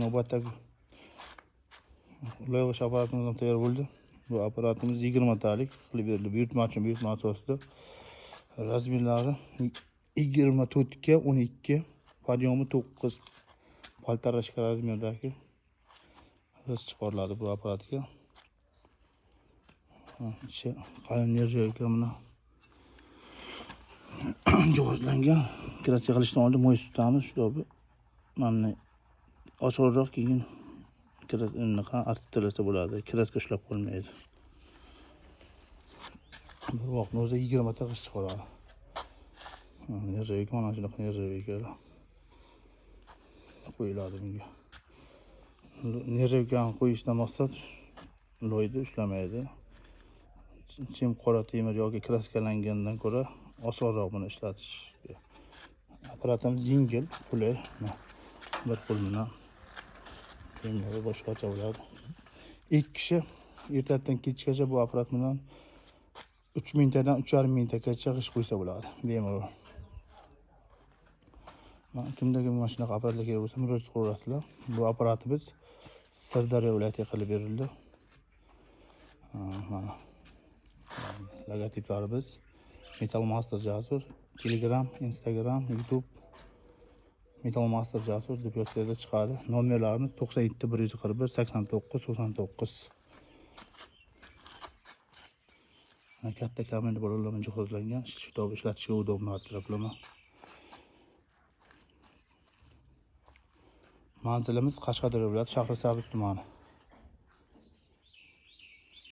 Navbatdagi loy g'isht apparatimiz ham tayyor bo'ldi. Bu apparatimiz 20 talik qilib berildi. Buyurtmachi buyurtma asosida. Razmerlari 24 ga 12, подъём i 9, полторашка razmerdagi g'isht chiqariladi bu apparatga. Ichi qalin нержавейка bilan jihozlangan. Kraska qilishdan oldin moy tutamiz, чтобы mana osonroq keyin unaqa artib to'lasa bo'ladi. Kraska ushlab qolmaydi. Bir vaqtni o'zida 20 ta g'isht chiqaradi. Нержавейка, mana shunaqa нержавейка lar qo'yiladi bunga. Нержавейка ni qo'yishdan maqsad loyni ushlamaydi. Chem qora temir yoki kraskalangandan ko'ra osonroq buni ishlatish. Apparatimiz yengil, qulay. Bir qo'l bilan bemalol boshqacha bo'ladi. Ikki kishi ertadan kechgacha bu apparat bilan 3 mingtadan 3,5 mingtagacha g'isht qo'ysa bo'ladi bemalol. Kimda kim mana shunaqa apparatlar kerak bo'lsa, murojaat qilaverasizlar. Bu apparatimiz Sirdaryo viloyatiga qilib berildi. Mana logotiplarimiz Metal Master Jasur, Telegram, Instagram, YouTube Metal Master Jasur deb yozsangiz chiqadi. Nomerlarimiz 97 141 89 99. Mana katta kamera bolalar bilan jihozlangan, shu ishlatishga удобно taraflama. Manzilimiz Qashqadaryo viloyati, Shahrisabz tumani.